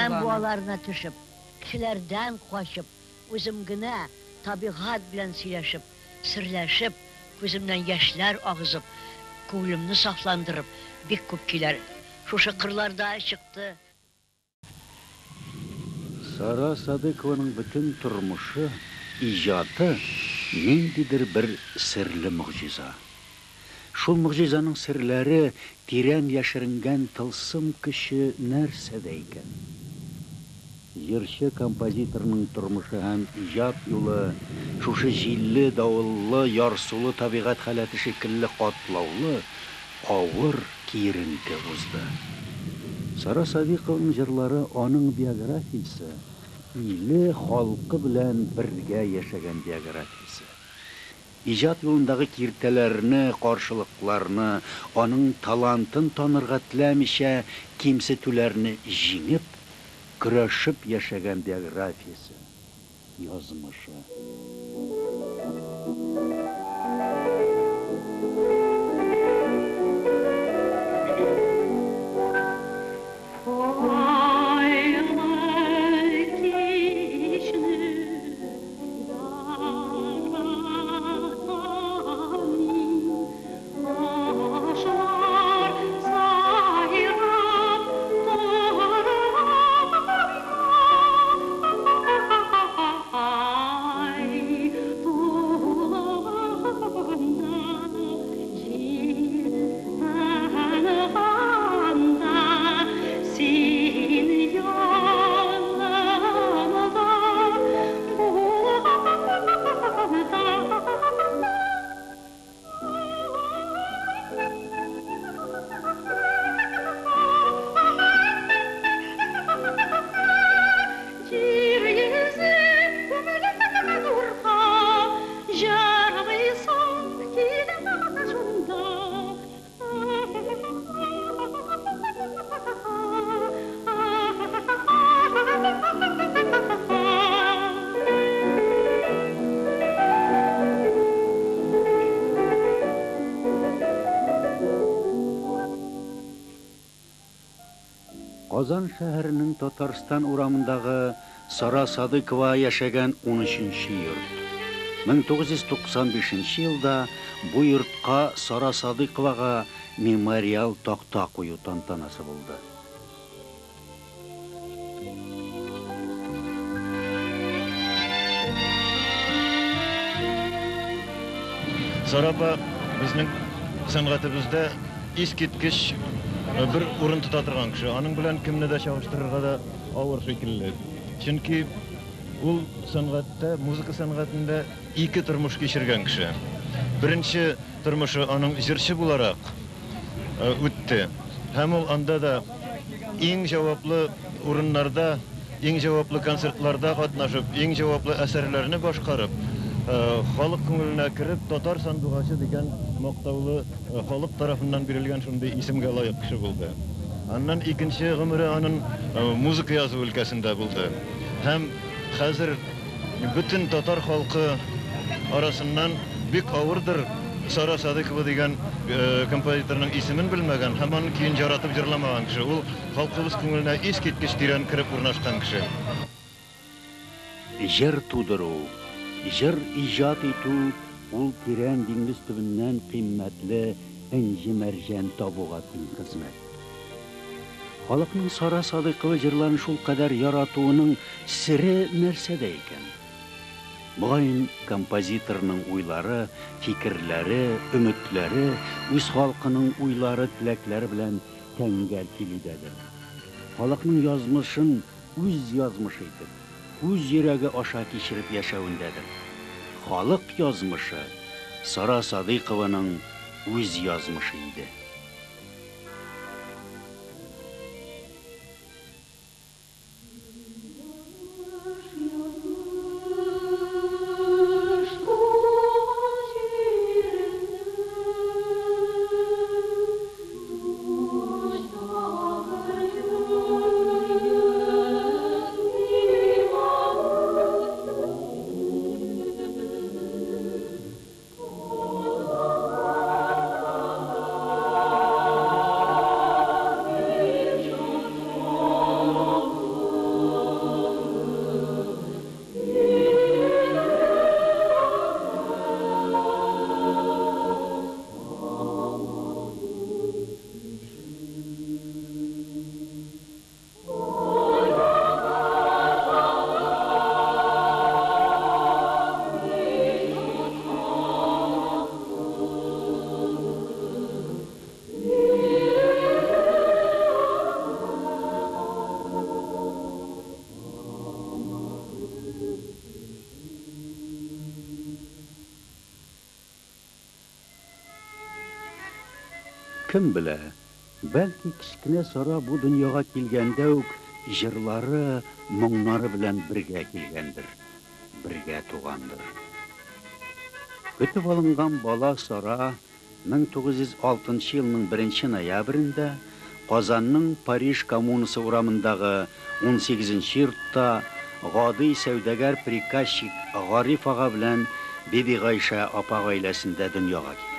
Имән аны. буаларына төшеп, кешеләрдән качып, үзем генә табигать белән сөйләшеп, серләшеп, күземнән яшьләр агызып, күңелемне сафландырып, бик күп көйләр шушы кырларда чыкты. Сара Садыйкованың бөтен тормышы, иҗаты ниндидер бер серле могҗиза. Шул могҗизаның серләре, тирән яшеренгән тылсым көче нәрсәдә икән? Җырчы композиторның тормышы һәм иҗат юлы шушы җилле, давыллы, ярсулы табигать халәте шикелле катлаулы, авыр, киеренке узды. Сара Садыйкованың җырлары аның биографиясе, иле, халкы белән бергә яшәгән биографиясе. Иҗат юлындагы киртәләрне, каршылыкларны, аның талантын танырга теләмичә кимсетүләрне җиңеп, көрәшеп яшәгән биографиясе, язмышы. Айлы кичне яратам мин, Кошлар сайрап торганда, Ай тулганда, җил тынганда, син янымда булганда. Җир йөзе күмелеп нурга, җырлыйсың килә шунда. Казан шәһәренең Татарстан урамындагы Сара Садыйкова яшәгән 13нче йорт. 1995 елда бу йортка Сара Садыйковага мемориал такта кую тантанасы булды. Сара апа безнең сәнгатебездә искиткеч бер урын тота торган кеше. Аның белән кемне дә чагыштырырга да авыр шикелле. Чөнки ул сәнгатьтә, музыка сәнгатендә ике тормыш кичергән кеше. Беренче тормышы аның җырчы буларак үтте. Һәм ул анда да иң җаваплы урыннарда, иң җаваплы концертларда катнашып, иң җаваплы әсәрләрне башкарып, халык күңеленә кереп, татар сандугачы дигән мактаулы халык тарафыннан бирелгән шундый исемгә лаек кеше булды. Аннан икенче гомере аның музыка язу өлкәсендә булды. Һәм хәзер бөтен татар халкы арасыннан бик авырдыр Сара Садыкова дигән композиторның исемен белмәгән һәм аның көен яратып җырламаган кеше. Ул халкыбыз күңеленә искиткеч тирән кереп урнашкан кеше. Җыр тудыру, җыр иҗат итү ул тирән диңгез төбеннән кыйммәтле энҗе-мәрҗән табуга тиң хезмәт. Халыкның Сара Садыйкова җырларын шулкадәр яратуының сере нәрсәдә икән? Мөгаен, композиторның уйлары, фикерләре, өметләре үз халкының уйлары, теләкләре белән тәңгәл килүдәдер. Халыкның язмышын үз язмышы итеп, үз йөрәге аша кичереп яшәвендәдер. Халык язмышы Сара Садыйкованың үз язмышы иде. Язмыш, туган җиреңне Туҗдагыр йөз миңа. Кем белә, бәлки кечкенә Сара бу дөньяга килгәндә үк җырлары, моңнары белән бергә килгәндер, бергә тугандыр. Көтеп алынган бала Сара 1906 елның 1 ноябрендә Казанның Париж коммунасы урамындагы 18 нче йортта гади сәүдәгәр приказчик Гариф ага белән Бибигайшә апа гаиләсендә дөньяга килә.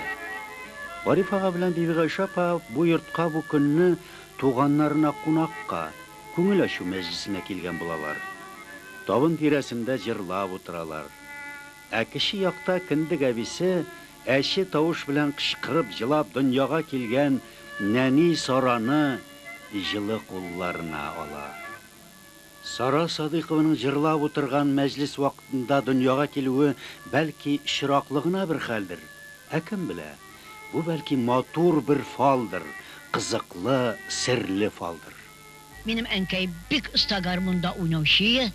Гариф ага белән Бибигайшә апа бу йортка бу көнне туганнарына кунакка, күңел ачу мәҗлесенә килгән булалар. Табын тирәсендә җырлап утыралар. Ә кече якта кендек әбисе әче тавыш белән кычкырып җылап дөньяга килгән нәни Сараны җылы кулларына ала. Сара Садыйкованың җырлап утырган мәҗлес вакытында дөньяга килүе бәлки очраклы гына бер хәлдер, ә кем белә, бу бәлки матур бер фалдыр, кызыклы, серле фалдыр. Минем әнкәй бик оста гармунда уйнаучы,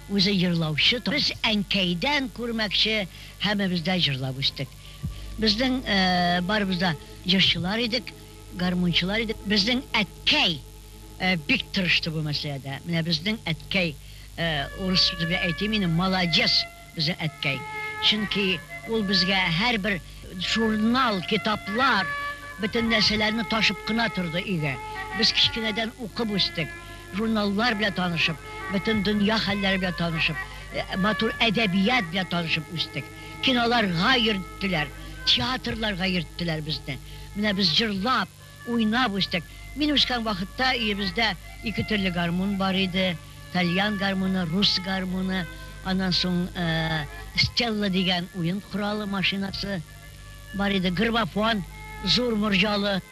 үзе җырлаучы. Без әнкәйдән күрмәкче һәммәбез дә җырлап үстек. Безнең барыбыз да җырчылар идек, гармунчылар идек. Безнең әткәй бик тырышты бу мәсьәләдә. Менә безнең әткәй, урыс сүзе белән әйтим инде, молодец безнең әткәй. Чөнки ул безгә һәрбер журнал, китаплар, бөтен нәрсәләрне ташып кына торды өйгә. Без кечкенәдән укып үстек, журналлар белән танышып, бөтен дөнья хәлләре белән танышып, матур әдәбият белән танышып үстек. Киноларга йөрттеләр, театрларга йөрттеләр безне. Менә без җырлап, уйнап үстек. Мин үскән вакытта өебездә ике төрле гармун бар иде. Тальян гармуны, рус гармуны, аннан соң Стелла дигән уен коралы машинасы бар иде. Граммофон, зур морҗалы.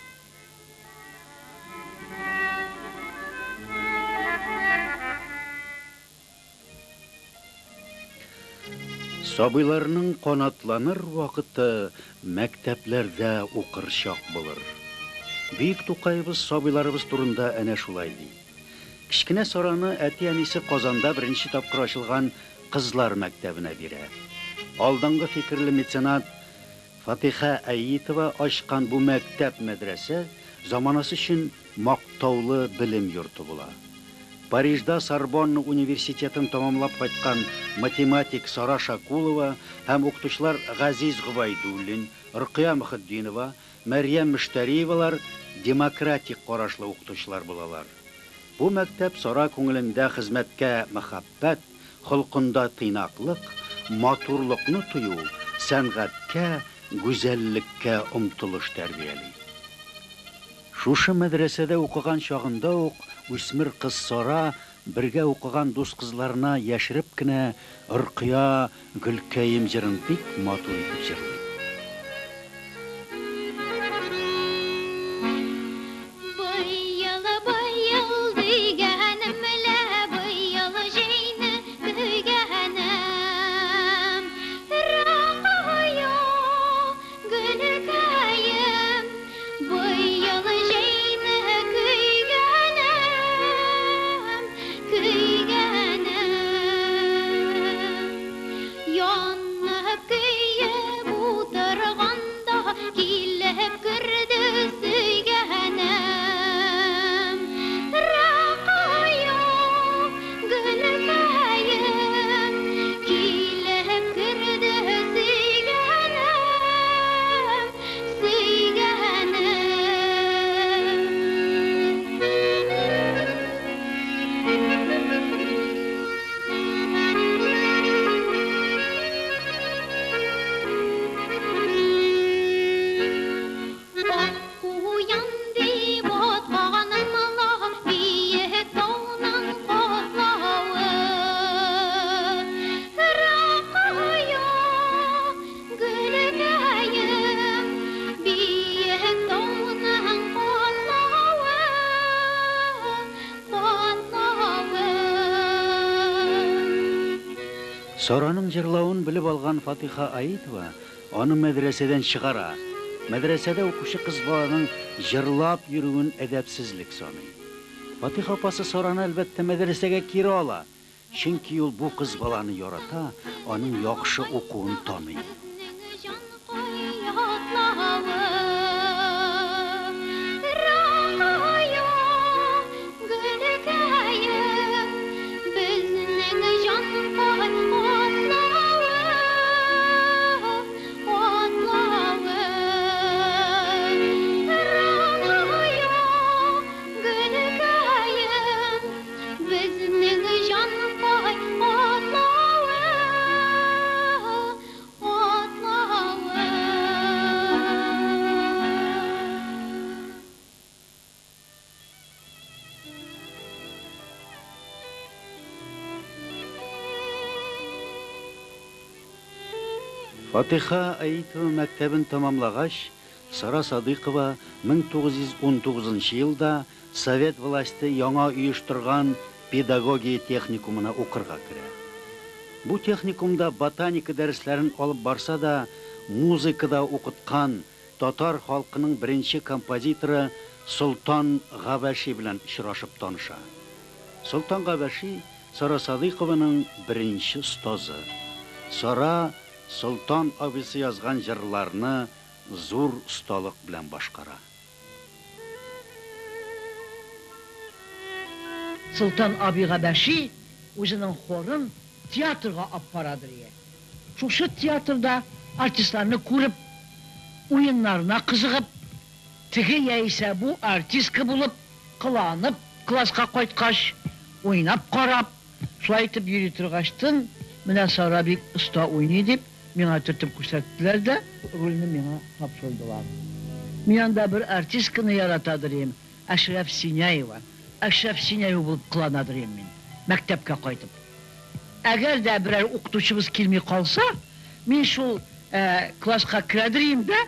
Сабыйларның канатланыр вакыты мәктәпләрдә укыр чак булыр. Бөек Тукаебыз сабыйларыбыз турында әнә шулай ди. Кечкенә Сараны әти-әнисе Казанда беренче тапкыр ачылган кызлар мәктәбенә бирә. Алдынгы фикерле меценат Фатыйха Әитова ачкан бу мәктәп-мәдрәсә заманасы өчен мактаулы белем йорты була. Парижда Сорбонна университетын тәмамлап кайткан математик Сара Шакулова һәм укытучылар Газиз Гобәйдуллин, Рокыя Мөхетдинова, Мәрьям Мөштәриевалар демократик карашлы укытучылар булалар. Бу мәктәп Сара күңелендә хезмәткә мәхәббәт, холкында тыйнаклык, матурлыкны тою, сәнгатькә, гүзәллеккә омтылыш тәрбияли. Шушы мәдрәсәдә укыган чагында ук үсмер кыз Сара бергә укыган дус кызларына яшереп кенә Рокыя Гөлкәем җырын бик матур итеп җырлый. Быел, быел дигәнем лә, быел җәйне көйгәнем. Рокыя Гөлкәем, быел җәйне көйгәнем, көйгәнем. Янып көеп утырганда килеп керде сөйгәнем. Рокыя Гөлкәем, килеп керде сөйгәнем, сөйгәнем. Ак куян дип атканым ла, биек тауның катлавы. Рокыя Гөлкәем, биек тауның катлавы, катлавы. Сараның җырлавын белеп алган Фатыйха Аитова аны мәдрәсәдән чыгара. Мәдрәсәдә укучы кыз баланың җырлап йөрүен әдәпсезлек саный. Фатыйха апасы Сараны әлбәттә мәдрәсәгә кире ала. Чөнки ул бу кыз баланы ярата, аның яхшы укуын таный. Безнең җанкай атлавы. Фатыйха Аитова мәктәбен тәмамлагач, Сара Садыйкова 1919 елда совет власте яңа оештырган педагогия техникумына укырга керә. Бу техникумда ботаника дәресләрен алып барса да, музыка да укыткан татар халкының беренче композиторы Солтан Габәши белән очрашып таныша. Солтан Габәши Сара Садыйкованың беренче остазы. Сара Солтан абыйсы язган җырларны зур осталык белән башкара. Солтан абый Габәши үзенең хорын театрга алып барадыр ие. Шушы театрда артистларны күреп, уеннарына кызыгып, теге яисә бу артистка булып, кыланып, класска кайткач, уйнап карап, шулай итеп йөри торгачтын, менә Сара бик оста уйный дип, миңа төртеп күрсәттеләр дә, рольне миңа тапшырдылар. Мин анда бер артистканы яратадыр идем, Әшрәф Синяева. Әшрәф Синяева булып кыланадыр идем мин, мәктәпкә кайтып. Әгәр дә берәр укытучыбыз килми калса, мин шул класска керәдер идем дә,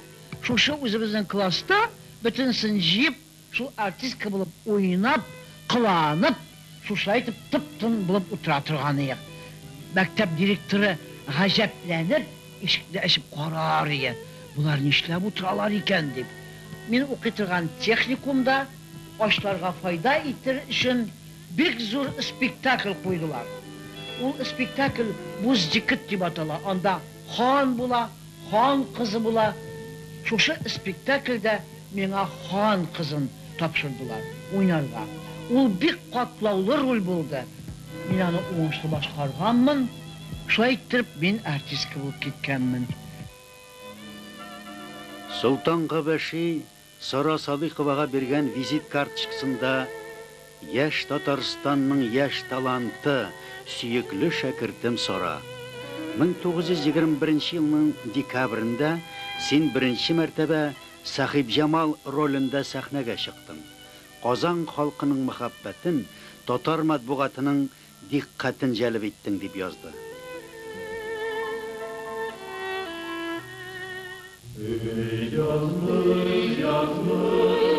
шушы үзебезнең класста бөтенесен җыеп, шул артистка булып уйнап, кыланып, шушылай итеп тып-тын булып утыра торган идек. Мәктәп директоры гаҗәпләнеп, ишекне ачып карар иде, болар нишләп утыралар икән дип. Мин укый торган техникумда ачларга файда итер өчен бик зур спектакль куйдылар. Ул спектакль Буздикыт дип атала. Анда хан була, хан кызы була. Шушы спектакльдә миңа хан кызын тапшырдылар уйнарга. Ул бик катлаулы роль булды. Мин аны уңышлы башкарганмын. Шулай иттереп мин артистка булып киткәнмен. Солтан Габәши Сара Садыйковага биргән визит карточкасында Яшь Татарстанның яшь таланты, сөекле шәкертем Сара. 1921 елның декабрендә син беренче мәртәбә Сәхибҗамал ролендә сәхнәгә чыктың. Казан халкының мәхәббәтен, татар матбугатының дикъкатен җәлеп иттең, дип язды. Язмыш, язмыш,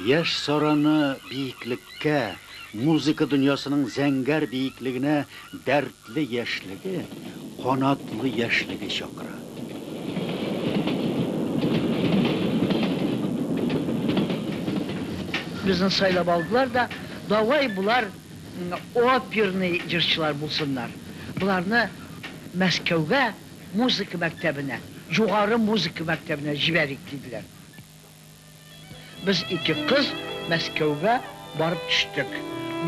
Яшь Сараны биеклеккә, музыка дөньясының зәңгәр биеклегенә дәртле яшьлеге, канатлы яшьлеге чакыра. Безне сайлап алдылар да, давай болар оперный җырчылар булсыннар. Боларны Мәскәүгә музыка мәктәбенә, югары музыка мәктәбенә җибәрик, диделәр. Без ике кыз Мәскәүгә барып төштек.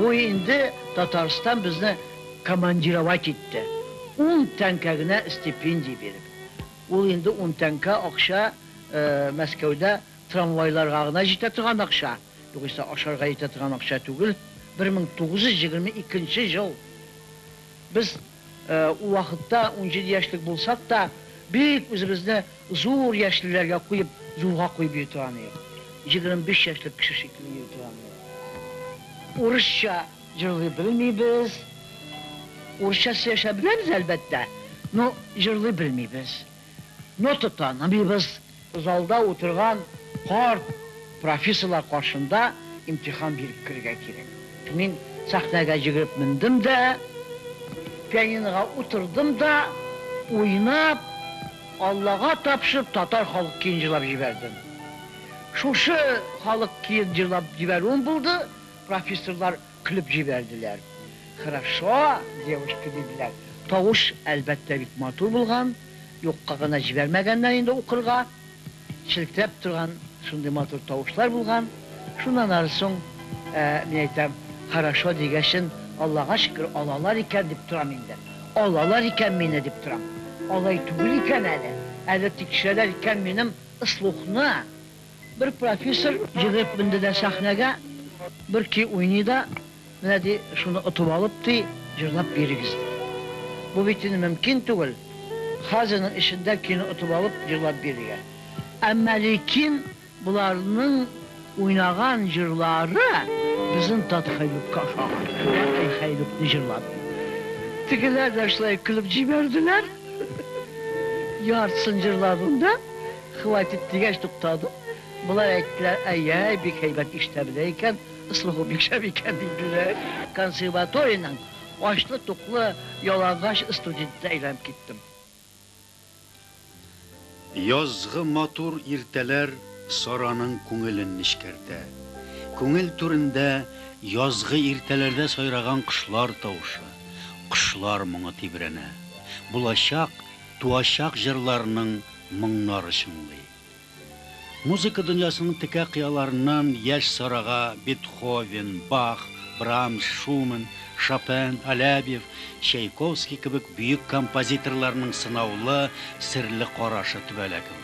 Бу инде Татарстан безне командировать итте. 10 тәңкә генә стипендия биреп. Ул инде 10 тәңкә акча Мәскәүдә трамвайларга гына җитә торган акча. Югыйсә ашарга җитә торган акча түгел. 1922 ел. Без ул вакытта 17 яшьлек булсак та, бик үзебезне зур яшьлеләргә куеп, зурга куйып йөри торган идек. 25 яшьлек кеше шикелле йөри торган идек. Урысча җырлый белмибез. Урысча сөйләшә беләбез, әлбәттә, но җырлый белмибез. Нота танымыйбыз. Залда утырган карт профессорлар каршында имтихан биреп керергә кирәк. Мин сәхнәгә йөгереп мендем дә, пианинога утырдым да, уйнап, Аллага тапшырып татар халык көен җырлап җибәрдем. Шушы халык көен җырлап җибәрүем булды, профессорлар көлеп җибәрделәр. Хорошо, девушка, диделәр. Тавыш, әлбәттә, бик матур булган. Юкка гына җибәрмәгәннәр инде укырга. Челтерәп торган шундый матур тавышлар булган. Шуннан ары соң, мин әйтәм, хорошо дигәчен, Аллага шөкер, алалар икән дип торам инде. Алалар икән мине дип торам. Алай түгел икән әле. Әле тикшерәләр икән минем слухны. Бер профессор йөгереп менде дә сәхнәгә, бер көй уйный да, менә ди, шуны отып алып ди, җырлап бирегез ди. Бу бит инде мөмкин түгел, хәзернең эчендә көйне отып алып җырлап бирергә. Әмма ләкин боларның уйнаган җырлары безнең Татхәйлүккә ошаган. Хәйлүкне җырлады. Тегеләр дә шулай көлеп җибәрделәр. Яртысын җырладым да, хватит дигәч туктадым. Болар әйттеләр, әй-әй, бик әйбәт ишетә белә икән, слухы бик шәп икән диделәр. Консерваториянең ачлы-туклы, ялангач студентына әйләнеп киттем. Язгы матур иртәләр Сараның күңелен нечкәртә. Күңел түрендә язгы иртәләрдә сайраган кошлар тавышы, кошлар моңы тибрәнә. Булачак, туачак җырларның моңнары чыңлый. Музыка дөньясының текә кыяларыннан яшь Сарага Бетховен, Бах, Брамс, Шуман, Шопен, Алябьев, Чайковский кебек бөек композиторларның сынаулы, серле карашы төбәлә кебек.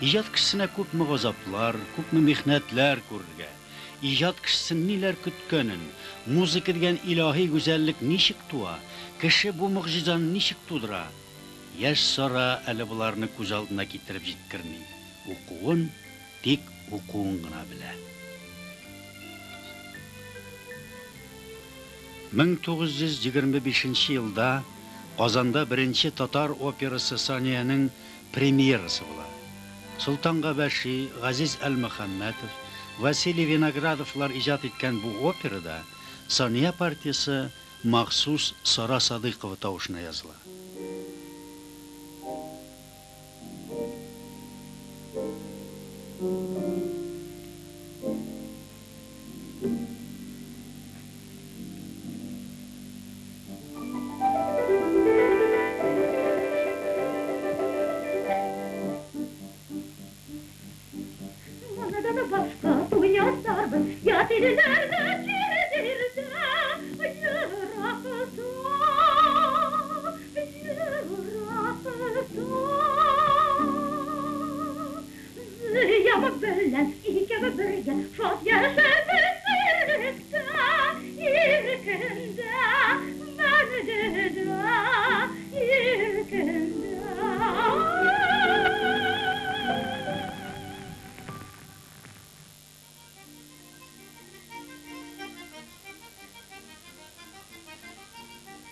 Иҗат кешесенә күпме газаплар, күпме михнәтләр күрергә, иҗат кешесен ниләр көткәнен, музыка дигән илаһи гүзәллек ничек туа, кеше бу могҗизаны ничек тудыра? Яшь Сара әле боларны күз алдына китереп җиткерми, укуын, тик укуын гына белә. 1925 елда Казанда беренче татар операсы Саниянең премьерасы була. Солтан Габәши, Газиз Әлмөхәммәтов, Василий Виноградовлар иҗат иткән бу операда Сания партиясе махсус Сара Садыйкова тавышына языла. Монадан башка туй ясарбыз, ят илләрдә, чит илдә, еракта, еракта. Зыям белән икәү бергә шат яшәрбез иректә, иркендә, мәңгедә, иркендә.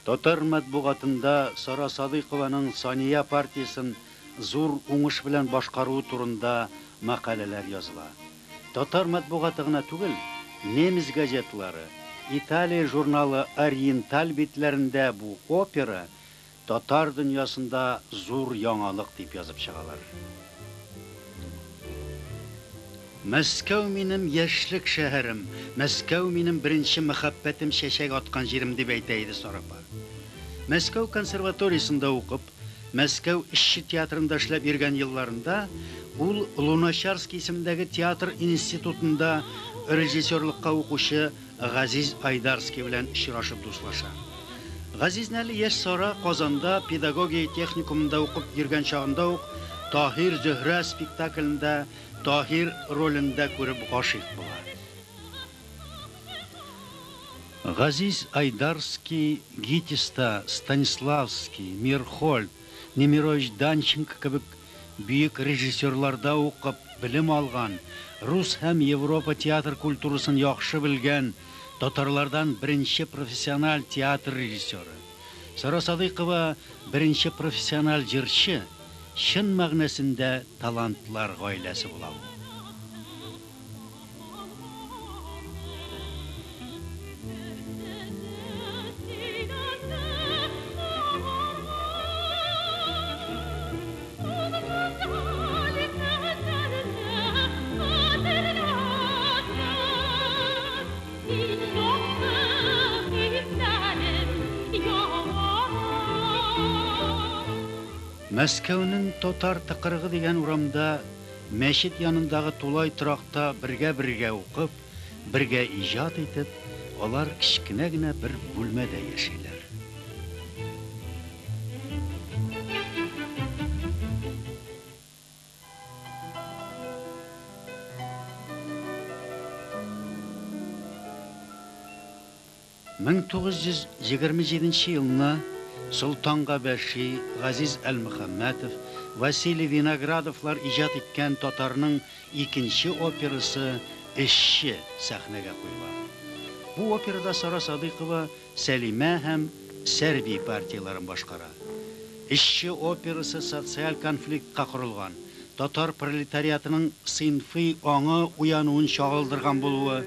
Татар матбугатында Сара Садыйкованың Сания партиясен зур уңыш белән башкаруы турында мәкаләләр языла. Татар матбугаты гына түгел, немец газетлары, Италия журналы Ориенталь битләрендә бу опера татар дөньясында зур яңалык дип язып чыгалар. Мәскәү минем яшьлек шәһәрем, Мәскәү минем беренче мәхәббәтем чәчәк аткан җирем дип әйтә иде Сара апа. Мәскәү консерваториясендә укып, Мәскәү эшче театрында эшләп йөргән елларында ул Луначарский исемендәге театр институтында режиссерлыкка укучы Газиз Айдарский белән очрашып дуслаша. Газизне әле яшь Сара Казанда педагогия техникумында укып йөргән чагында ук Таһир Зөһрә спектаклендә Таһир ролендә күреп гашыйк була. Газиз Айдарский ГИТИСта Станиславский, Мейерхольд, Немирович Данченко кебек бөек режиссерларда укып белем алган, рус һәм Европа театр культурасын яхшы белгән татарлардан беренче профессиональ театр режиссеры. Сара Садыйкова беренче профессиональ җырчы, чын мәгънәсендә талантлар гаиләсе була ул. Мәскәүнең Татар тыкрыгы дигән урамда, мәчет янындагы тулай торакта бергә-бергә укып, бергә иҗат итеп, алар кечкенә генә бер бүлмәдә яшиләр. 1927 елны Солтан Габәши, Газиз Әлмөхәммәтов, Василий Виноградовлар иҗат иткән татарның икенче операсы Эшче сәхнәгә куела. Бу операда Сара Садыйкова Сәлимә һәм Сәрби партияләрен башкара. Эшче операсы социаль конфликтка корылган, татар пролетариатының сыйнфый аңы уянуын чагылдырган булуы,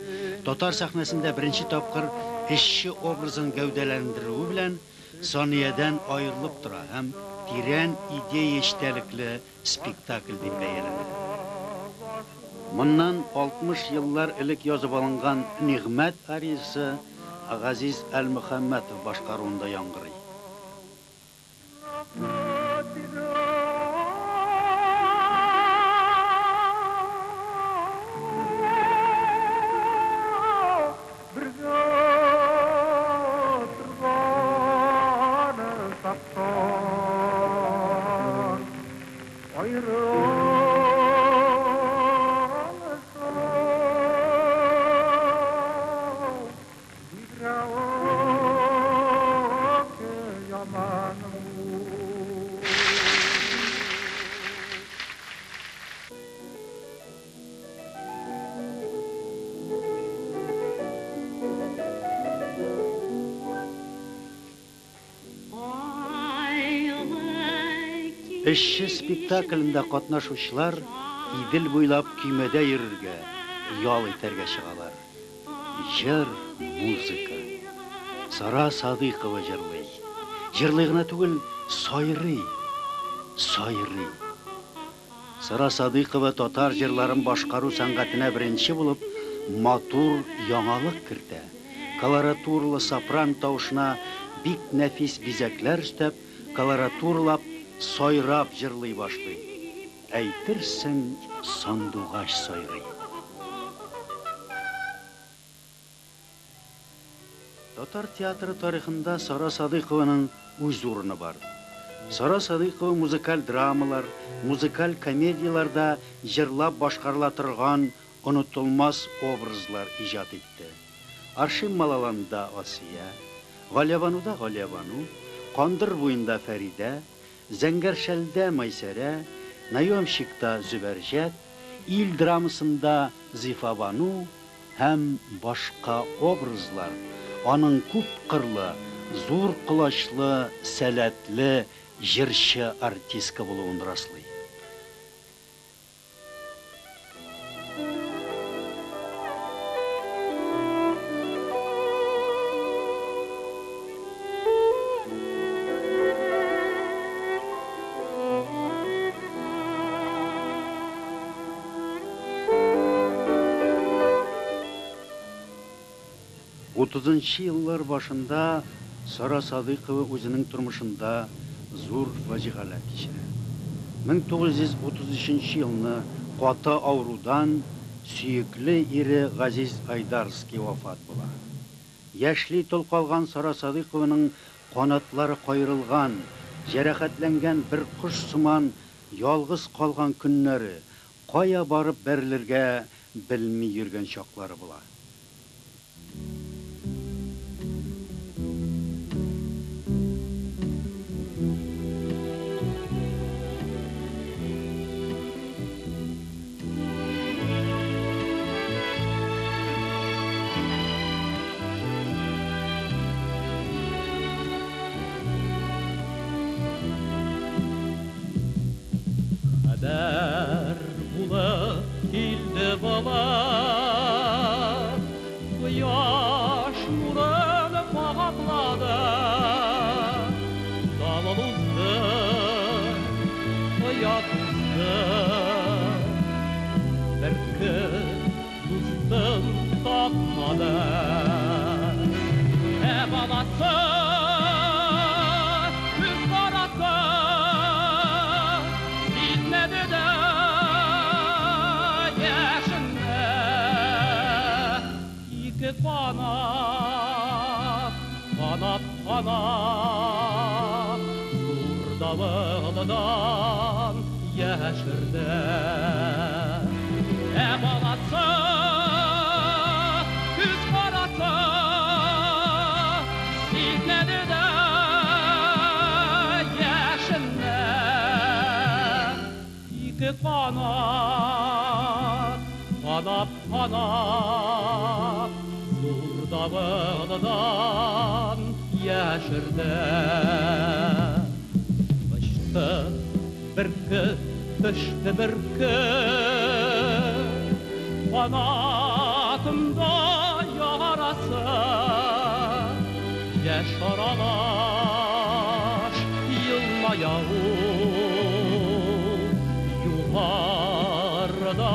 татар сәхнәсендә беренче тапкыр эшче образын гәүдәләндерүе белән Саниядән аерылып тора һәм тирән идея эчтәлекле спектакль дип бәяләнә. Моннан 60 еллар элек язып алынган Нигъмәт ариясе Газиз Әлмөхәммәтов башкаруында яңгырый. Эшче спектаклендә катнашучылар Идел буйлап көймәдә йөрергә, ял итәргә чыгалар. Җыр, музыка. Сара Садыйкова җырлый. Җырлый гына түгел, сайрый. Сайрый. Сара Садыйкова татар җырларын башкару сәнгатенә беренче булып матур яңалык кертә. Колоратурлы сопрано тавышына бик нәфис бизәкләр өстәп, колоратурлап, сайрап җырлый башлый. Әйтерсең, сандугач сайрый. Татар театры тарихында Сара Садыйкованың үз урыны бар. Сара Садыйкова музыкаль драмалар, музыкаль комедияләрдә җырлап башкарыла торган онытылмас образлар иҗат итте. Аршин Малаланда Асия, Галиябануда Галиябану, Кандыр буенда Фәридә, Зәңгәр шәлдә Майсәрә, Наемщикта Зөбәрҗәт, Ил драмасында Зифабану һәм башка образлар аның күпкырлы, зур колачлы, сәләтле җырчы артистка булуын раслый. Утызынчы еллар башында Сара Садыйкова үзенең тормышында зур фаҗигаләр кичерә. 1933 елны каты авырудан сөекле ире Газиз Айдарский вафат була. Яшьли тол калган Сара Садыйкованың канатлары каерылган, җәрәхәтләнгән бер кош сыман ялгыз калган көннәре, кая барып бәрелергә белми йөргән чаклары була. Хәбәр булып килде бала, Кояш нурын каплады. Давыл узды, оят узды. Бөркет дустын тапмады. Ә баласы, күз карасы. Ике канат, канат, канат, зур давылдан яшерде. Ә баласы, күз карасы, сизмәде дә яшемне. Ике канат, канат, канат, зур давылдан яшерде. Очты бөркет, төште бөркет, канатымда ярасы, яшь аралаш елмая ул, югарыда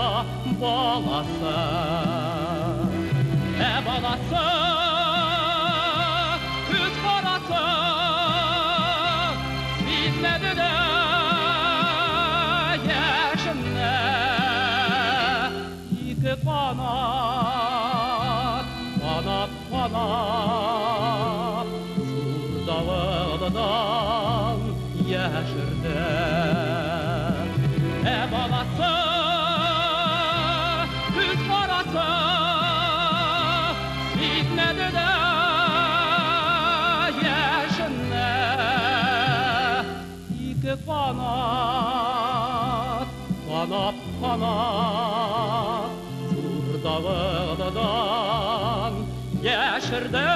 баласы. Ә баласы, күз карасы, сизмәде дә яшемне. Ике канат, канат, канат, зур давылдан яшерде. Ә баласы, күз карасы, сизмәде дә яшемне. Ике канат, канат, канат, зур давылдан яшерде.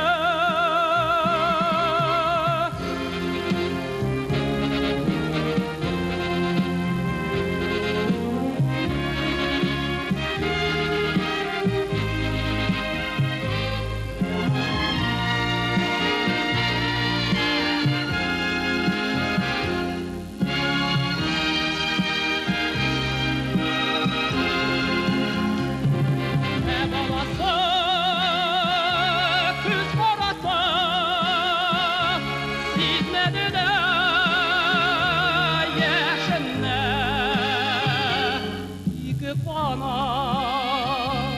Ә баласы, күз карасы, сизмәде дә яшемне. Ике канат,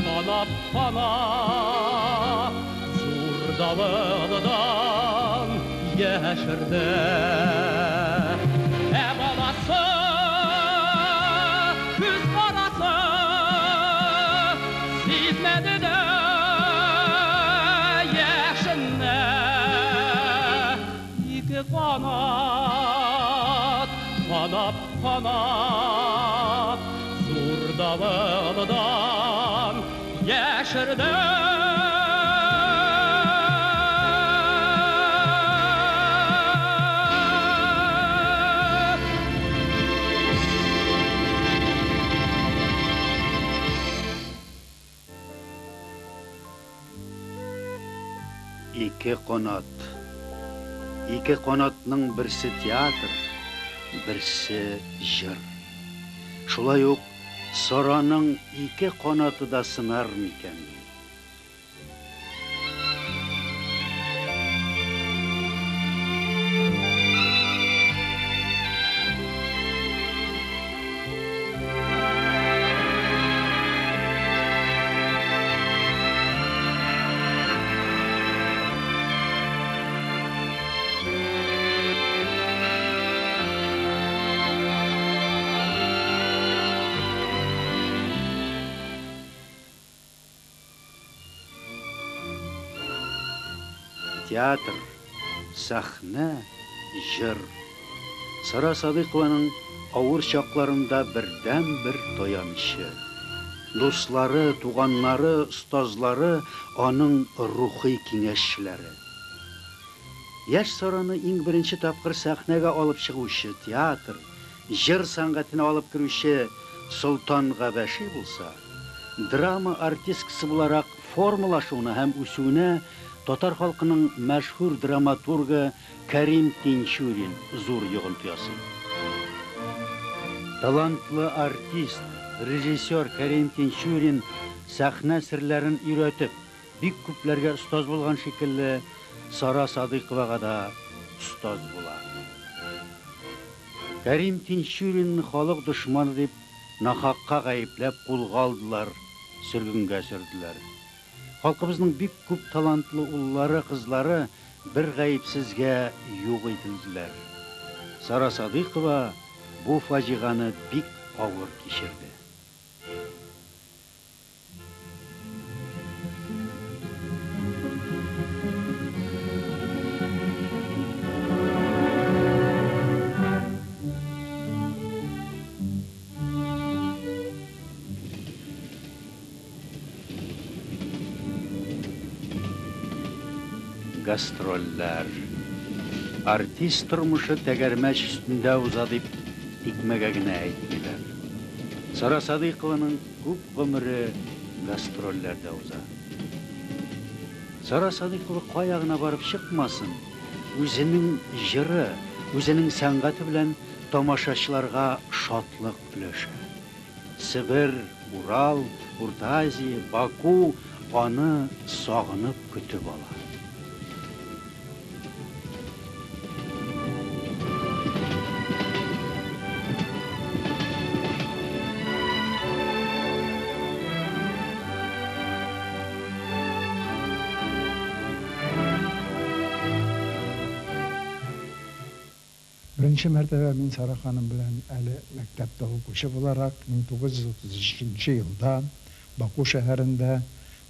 канат, канат, зур давылдан яшерде. Ә баласы, күз карасы, сизмәде дә яшемне. Ике канат, канат, канат, зур давылдан яшерде. Ике канат. Ике канатның берсе театр, берсе җыр. Шулай ук Сараның ике канаты да сынар микән? Театр, сәхнә, җыр. Сара Садыйкованың авыр чакларында бердәнбер таянычы. Дуслары, туганнары, остазлары аның рухи киңәшчеләре. Яшь Сараны иң беренче тапкыр сәхнәгә алып чыгучы, театр, җыр сәнгатенә алып керүче Солтан Габәши булса, драма артисткасы буларак формалашуына һәм үсүенә татар халкының мәшһүр драматургы Кәрим Тинчурин зур йогынты ясый. Талантлы артист, режиссер Кәрим Тинчурин сәхнә серләрен өйрәтеп, бик күпләргә остаз булган шикелле, Сара Садыйковага да остаз була. Кәрим Тинчуринны халык дошманы дип нахакка гаепләп кулга алдылар, сөргенгә сөрделәр. Халкыбызның бик күп талантлы уллары, кызлары бер гаепсезгә юк ителделәр. Сара Садыйкова бу фаҗиганы бик авыр кичерде. Гастрольләр. Артист тормышы тәгәрмәч өстендә уза дип тикмәгә генә әйтмиләр. Сара Садыйкованың күп гомере гастрольләрдә уза. Сара Садыйкова кая гына барып чыкмасын, үзенең җыры, үзенең сәнгате белән тамашачыларга шатлык өләшә. Себер, Урал, Урта Азия, Баку аны сагынып көтеп ала. Беренче мәртәбә мин Сара ханым белән әле мәктәптә укучы буларак 1933 елда Баку шәһәрендә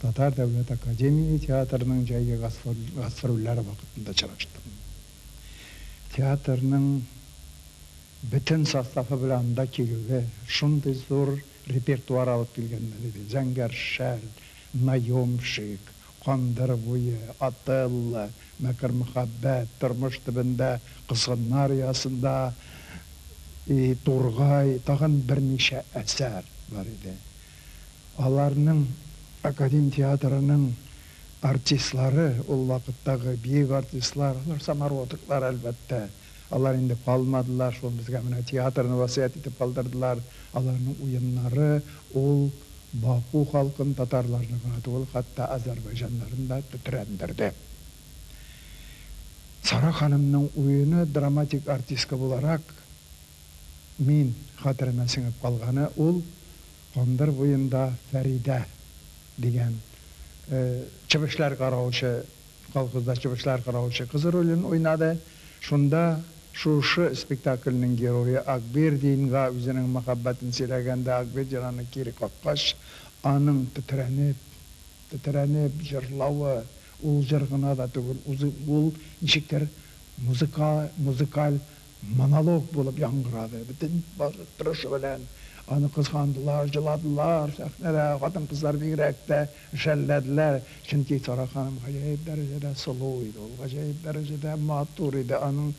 Татар дәүләт академия театрының җәйге гастрольләре вакытында очраштым. Театрның бөтен составы белән анда килүе, шундый зур репертуар алып килгәннәр иде. Зәңгәр шәл, Наемщик, Кандыр буе, Отелло, Мәкер мөхәббәт, Тормыш төбендә, Козгыннар оясында, и Тургай, тагын берничә әсәр бар иде. Аларның академ театрының артистлары, ул вакыттагы бөек артистлар, алар самородоклар, әлбәттә. Алар инде калмадылар, шул безгә менә театрны васыять итеп калдырдылар. Аларның уеннары ул Баку халкын, татарларны гына түгел, хәтта азәрбайҗаннарны да тетрәндерде. Сара ханымның уены драматик артистка буларак мин хәтеремә сеңеп калганы ул Кандыр буенда Фәридә дигән чебешләр караучы, колхозда чебешләр караучы кыз ролен уйнады. Шунда шушы спектакльнең герое Акбирдинга үзенең мәхәббәтен сөйләгәндә Акбирдин аны кире каккач, аның тетрәнеп, тетрәнеп җырлавы, ул җыр гына да түгел, ул ничектер музыка, музыкаль монолог булып яңгырады. Бөтен торышы белән аны кызгандылар, җыладылар, сәхнәдә хатын-кызлар бигрәк тә жәлләделәр. Чөнки Сара ханым гаҗәеп дәрәҗәдә сылу иде, ул гаҗәеп дәрәҗәдә матур иде. Аның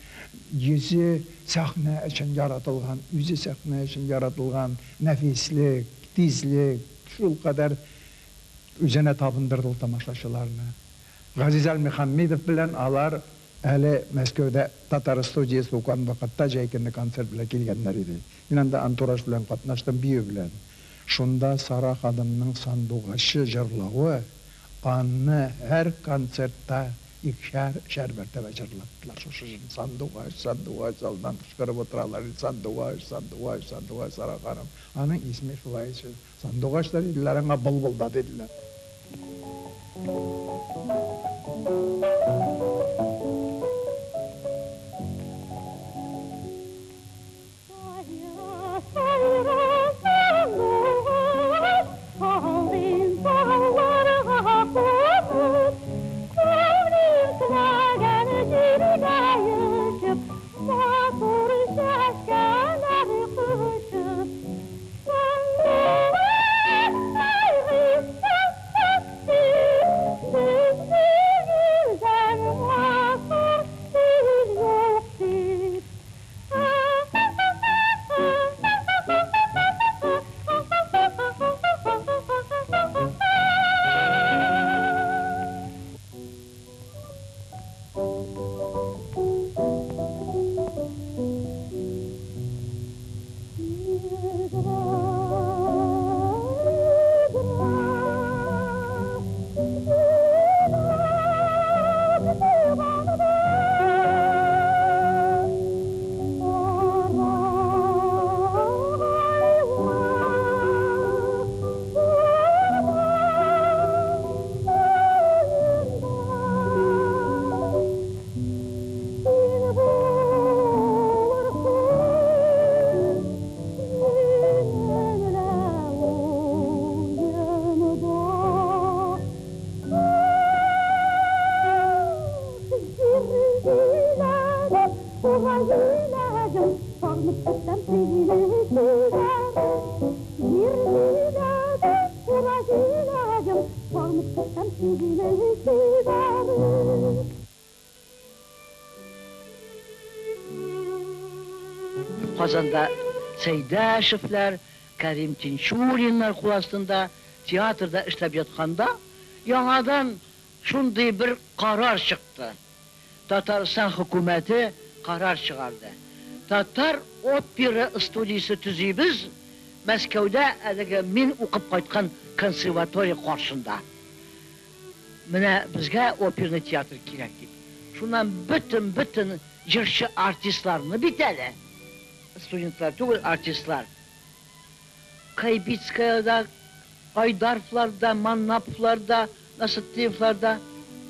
йөзе сәхнә өчен яратылган, үзе сәхнә өчен яратылган, нәфислек, тизлек, шул кадәр үзенә табындырды ул тамашачыларны. Газиз Әлмөхәммидов белән алар әле Мәскәүдә татар студиясе укыган вакытта җәй көне концерт белән килгәннәр иде. Мин анда антураж белән катнаштым, бию белән. Шунда Сара ханымның сандугачы җырлавы аны һәр концертта икешәр, өчәр мәртәбә җырлаттылар. Шушы җырны сандугач, сандугач залдан кычкырып утыралар. Сандугач, сандугач, сандугач Сара ханым. Аның исеме шулай сандугач та диделәр, аңа былбыл да диделәр. Güzel Җиләгем, сагынып көтәм сине чибәрем. Казанда Сәйдәшевләр, Кәрим Тинчуриннар кул астында театрда эшләп ятканда, яңадан шундый бер карар чыкты. Татарстан хөкүмәте карар чыгарды. Татар опера студиясе төзибез Мәскәүдә, әлеге мин укып кайткан консерватория каршында. Менә безгә оперный театр кирәк дип. Шуннан бөтен-бөтен җырчы артистларны бит әле, студентлар түгел, артистлар. Кайбицкая да, Айдаровлар да, Маннаповлар да, Насытдиевлар да,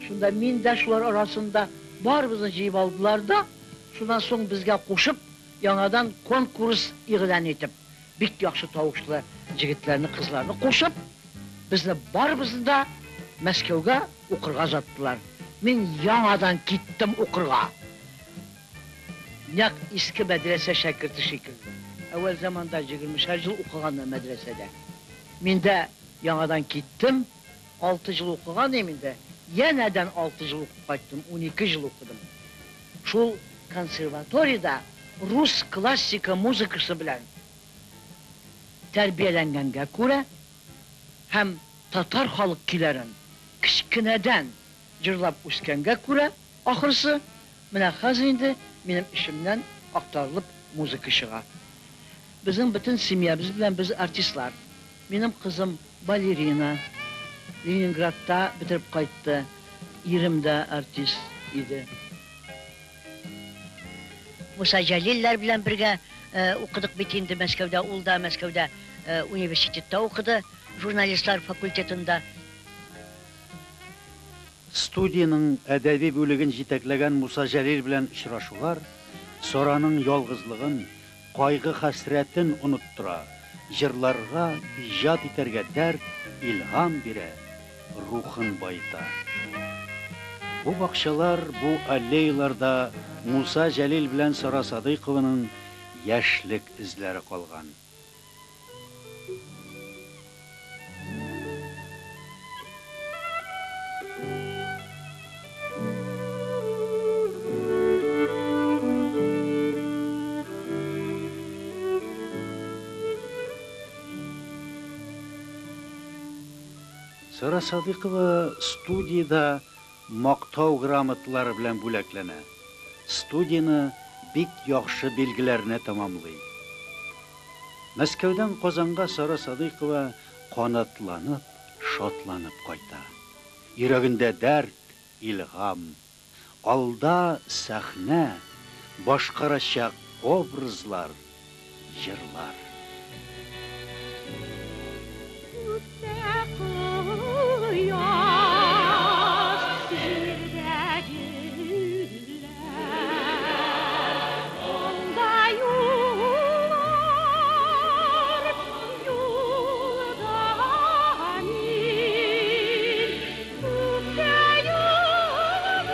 шунда мин дә шулар арасында, барыбызны җыеп алдылар да, шуннан соң безгә кушып, яңадан конкурс игълан итеп, бик яхшы тавышлы җегетләрне, кызларны кушып, безне барыбызны да Мәскәүгә укырга озаттылар. Мин яңадан киттем укырга. Нәкъ иске мәдрәсә шәкерте шикелле. Әүвәл заманда җегермешәр ел укыганнар мәдрәсәдә. Мин дә яңадан киттем, алты ел укыган идем инде, янәдән алты ел укып кайттым, 12 ел укыдым. Шул консерваториядә рус классика музыкасы белән тәрбияләнгәнгә күрә һәм татар халык көйләрен кечкенәдән җырлап үскәнгә күрә, ахрысы, менә хәзер инде минем эчемнән актарылып музыка чыга. Безнең бөтен семьябыз белән без артистлар. Минем кызым балерина, Ленинградта бетереп кайтты, ирем дә артист иде. Муса Җәлилләр белән бергә укыдык бит инде Мәскәүдә, ул да Мәскәүдә университетта укыды, журналистлар факультетында. Студиянең әдәби бүлеген җитәкләгән Муса Җәлил белән очрашулар Сараның ялгызлыгын, кайгы-хәсрәтен оныттыра, җырларга, иҗат итәргә дәрт, илһам бирә, рухын баета. Бу бакчалар, бу аллеяларда Муса Җәлил белән Сара Садыйкованың яшьлек эзләре калган. Сара Садыйкова студиядә Мактау грамоталары белән бүләкләнә, студияне бик яхшы билгеләренә тәмамлый. Мәскәүдән Казанга Сара Садыйкова канатланып, шатланып кайта. Йөрәгендә дәрт, илһам. Алда сәхнә, башкарачак образлар, җырлар. Күктә кояш, җирдә гөлләр, Алда юллар, юлда мин. Күктә йолдыз,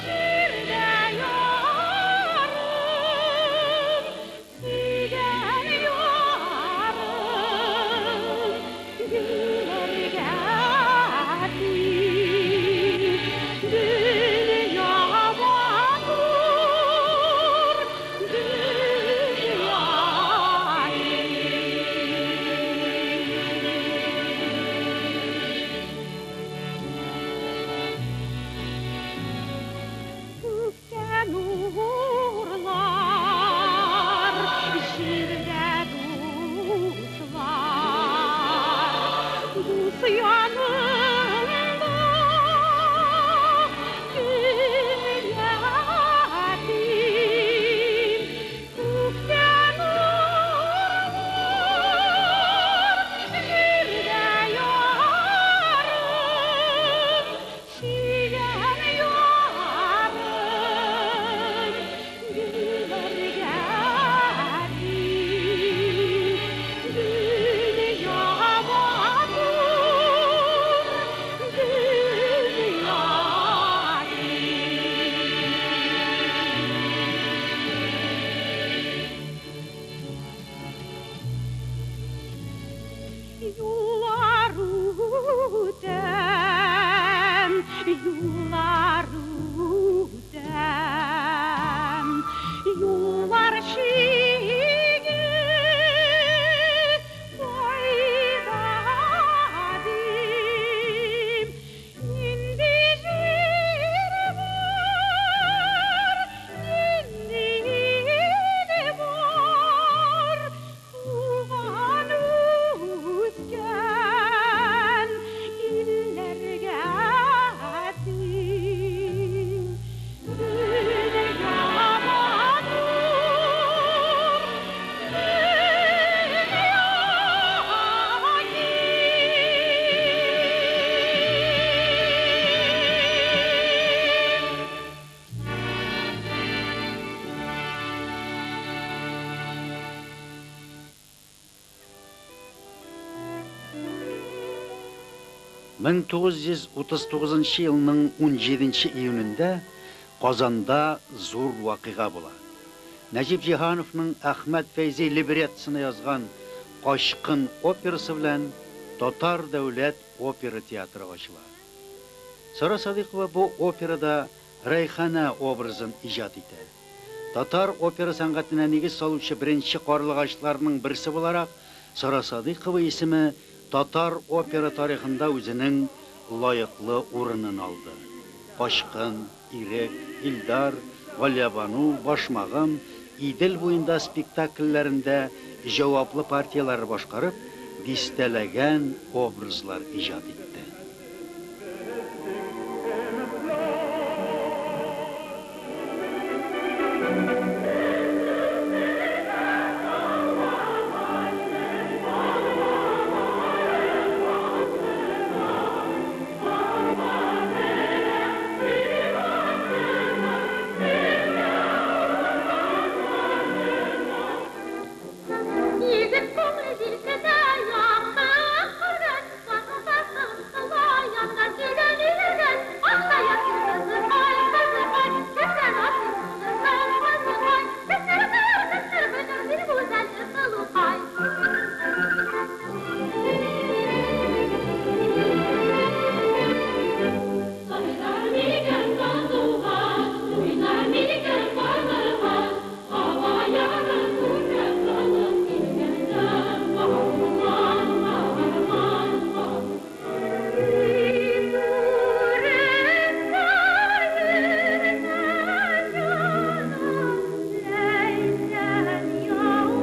җирдә ярым. Юллар үтәм, юллар үтәм. Юллар чиге кайда дим? Нинди җир бар, нинди ил бар, туган үскән илләргә тиң. Дөнья матур, дөнья киң. «1939 елның 17 июнендә Казанда зур вакыйга була. Нәҗип Җиһановның Әхмәт Фәйзи либреттосына язган «Качкын» операсы белән Татар дәүләт опера театры ачыла. Сара Садыйкова бу операда Рәйхана образын иҗат итә. Татар опера сәнгатенә нигез салучы беренче карлыгачларның берсе буларак, Сара Садыйкова исеме татар опера тарихында үзенең лаеклы урынын алды. «Качкын», «Ирек», «Илдар», «Галиябану», «Башмагым», «Идел буенда» спектакльләрендә җаваплы партияләр башкарып, дистәләгән образлар иҗат итте. Егет күңле җилкенә якын күргән, сагында янган, килгән илергән, аксая кызыкай, кызыкай, кемнән асыйм булырсың, кызыкай, кемнәр кыр, кемнәр бөтер, бир гүзәл сылукай. Сайрар микән сандугач, уйнар микән карлыгач, һава ярын күркәм кылып килгәндә, каһарман, каһарман, Ләйсән яуган эзләр бар, Төндә саен чыгалым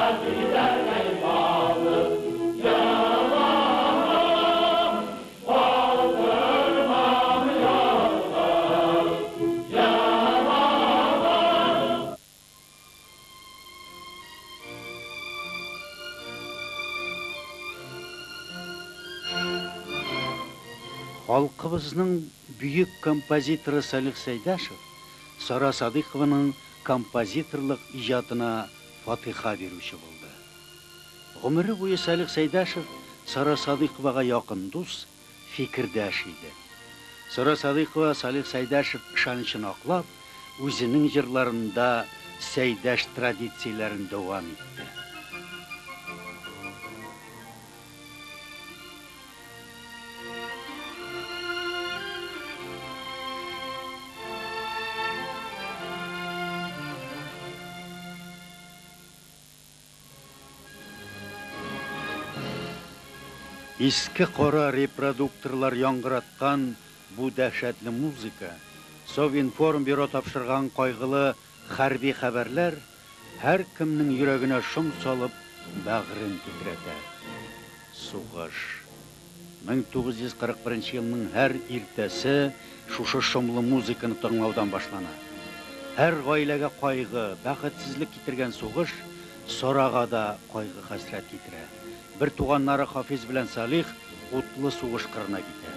Хәлил бәгърем сандугачы. Халкыбызның бөек композиторы Салих Сәйдәшев Сара Садыйкованың композиторлык иҗатына фатиха бирүче булды. Гомере буе Салих Сәйдәшев Сара Садыйковага якын дус, фикердәш иде. Сара Садыйкова Салих Сәйдәшев ышанычын аклап, үзенең җырларында Сәйдәш традицияләрен дәвам итте. Иске кара репродукторлар яңгыраткан бу дәһшәтле музыка, Совинформбюро тапшырган кайгылы хәрби хәбәрләр һәркемнең йөрәгенә шом салып, бәгырен тетрәтә. Сугыш. 1941 елның һәр иртәсе шушы шомлы музыканы тыңлаудан башлана. Һәр гаиләгә кайгы, бәхетсезлек китергән сугыш Сарага да кайгы-хәсрәт китерә. Бер туганнары Хафиз белән Салих утлы сугыш кырына китә.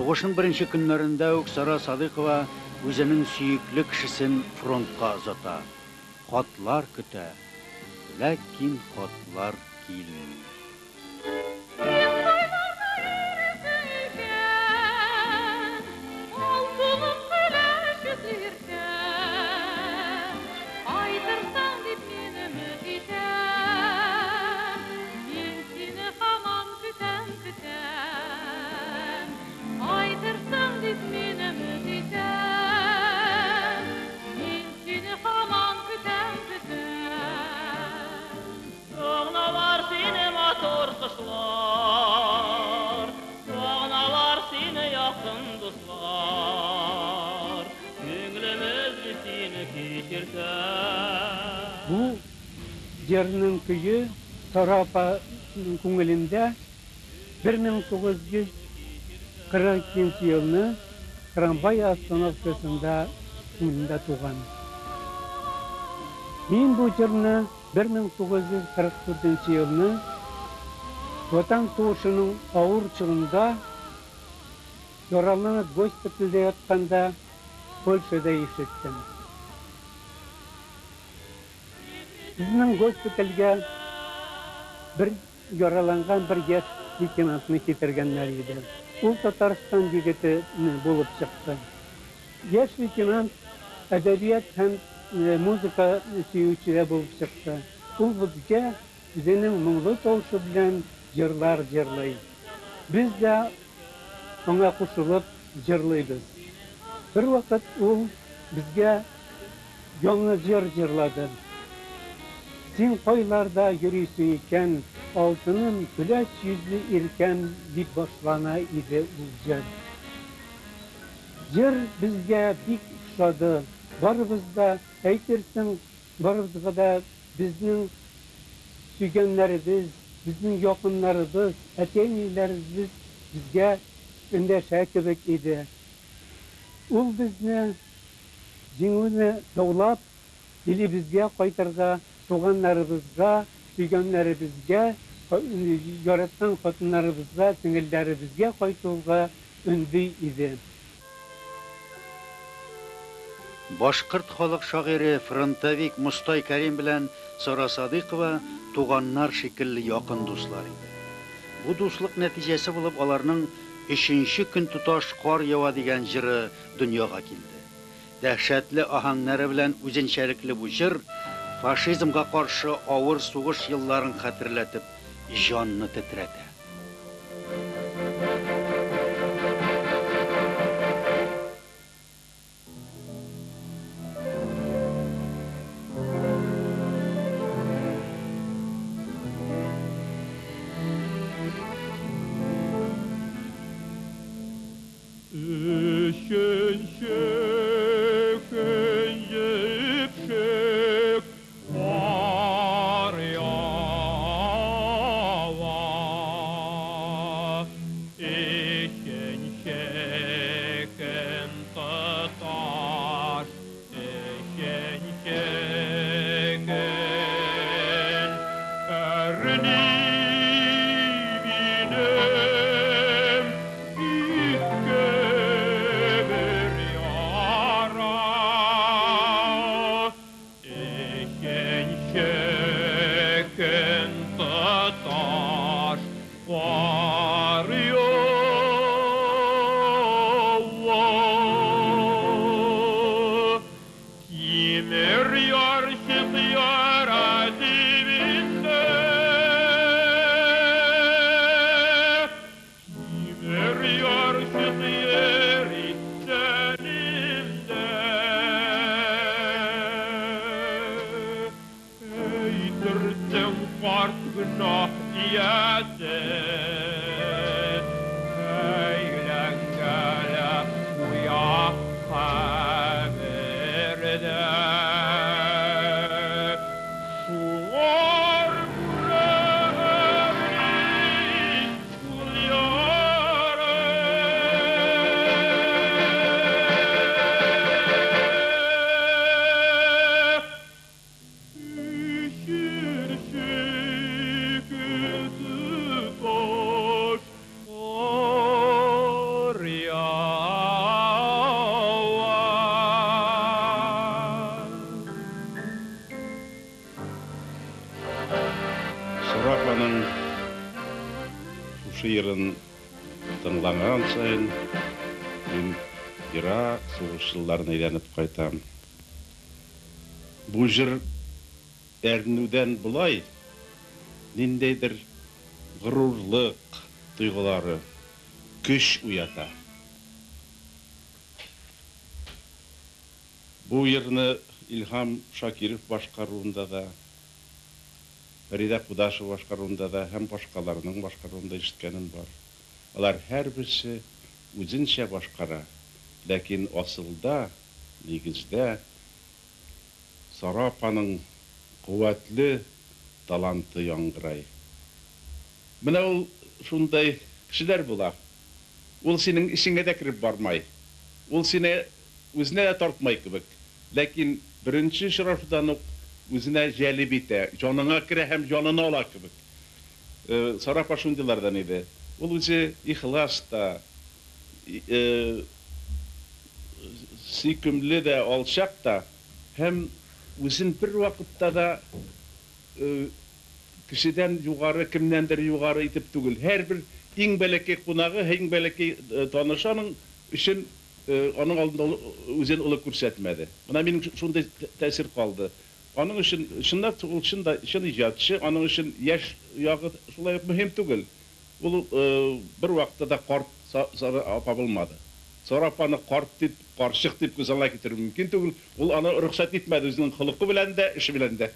Сугышның беренче көннәрендә үк Сара Садыйкова үзенең сөекле кешесен фронтка озата. Хатлар көтә, ләкин хатлар килми. Син кайларда йөрисең икән, алтыным көләч йөзле иркәм? Кайтырсың дип мин өмет итәм, мин сине һаман көтәм, көтәм. Кайтырсың дип мин өмет итәм, мин сине һаман көтәм, көтәм. Сагыналар сине матур кышлар, сагыналар сине якын дуслар. Күңелем өзли сине кичерсә. Бу җырның көе Сара апаның күңелендә 1942 елны трамвай остановкасында күңелендә туган. Мин бу җырны 1944 елны Ватан сугышының авыр чорында яраланып госпитальдә ятканда Польшада ишеттем. Безнең госпитальгә бер яраланган бер яшь лейтенантны китергәннәр иде. Ул Татарстан егете булып чыкты. Яшь лейтенант әдәбият һәм музыка сөюче булып чыкты. Ул безгә үзенең моңлы тавышы белән җырлар җырлый. Без дә аңа кушылып җырлыйбыз. Бер вакыт ул безгә яңа җыр җырлады. Син кайларда йөрисең икән, алтыным, көләч йөзле иркәм, дип башлана иде ул җыр. Җыр безгә бик ошады. Барыбыз да, әйтерсең, барыбызга да безнең сөйгәннәребез, безнең якыннарыбыз, әти-әниләребез безгә эндәшә кебек иде. Ул безне җиңүне даулап, илебезгә кайтырга, туганнарыбызга, сөйгәннәребезгә, яраткан хатыннарыбызга, сеңелләребезгә кайтуга өнди иде. Башкорт халык шагыйре, фронтовик Мостай Кәрим белән Сара Садыйкова туганнар шикелле якын дуслар иде. Бу дуслык нәтиҗәсе булып аларның Өченче көн тоташ кар ява дигән җыры дөньяга килде. Дәһшәтле аһәңнәре белән үзенчәлекле бу җыр фашизмга каршы авыр сугыш елларын хәтерләтеп, җанны тетрәтә. Өченче көн җепшек кар ява. Өченче көн тоташ, өченче көн әрни минем ике бер яра. Өченче көн тоташ кар ява. Тимер ярчык яра төбендә, Тимер ярчык йөри тәнемдә. Әйтерсең карт гөнаһ иясе, Әйләнгәләп куя кабердә. Шуңар күрә әрни шул яра. Өченче көн Шушы йырын тыңлаган саен мин ерак сугыш елларына әйләнеп кайтам. Бу җыр әрнүдән болай ниндәйдер горурлык тойгылары, көч уята. Бу йырны Илһам Шакиров башкаруында да, Фәридә Кудашева башкаруында да һәм башкаларның башкаруында ишеткәнем бар. Алар һәрберсе үзенчә башкара, ләкин асылда, нигездә Сара апаның куәтле таланты яңгырай. Менә ул шундай кешеләр була. Ул синең эчеңә дә кереп бармай. Ул сине үзенә дә тартмай кебек. Ләкин беренче очрашудан ук үзенә җәлеп итә, җаныңа керә һәм җанына ала кебек. Сара апа шундыйлардан иде. Ул үзе ихлас та, сөйкемле дә, алчак та һәм үзен бервакытта да кешедән югары, кемнәндер югары итеп түгел. Һәрбер иң бәләкәй кунагы, иң бәләкәй танышы аның өчен аның алдында ул үзен олы күрсәтмәде. Менә минем шундый тәэсир калды. Аның өчен чынлап ул чын да чын иҗатчы, аның өчен яшь ягы шулай ук мөһим түгел. Ул бервакытта да карт Сара апа булмады. Сара апаны карт дип, карчык дип күз алдына китерү мөмкин түгел. Ул аны рөхсәт итмәде үзенең холкы белән дә, эше белән дә.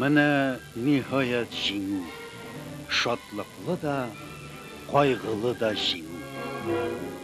Менә, ниһаять, җиңү! Шатлыклы да, кайгылы да җиңү!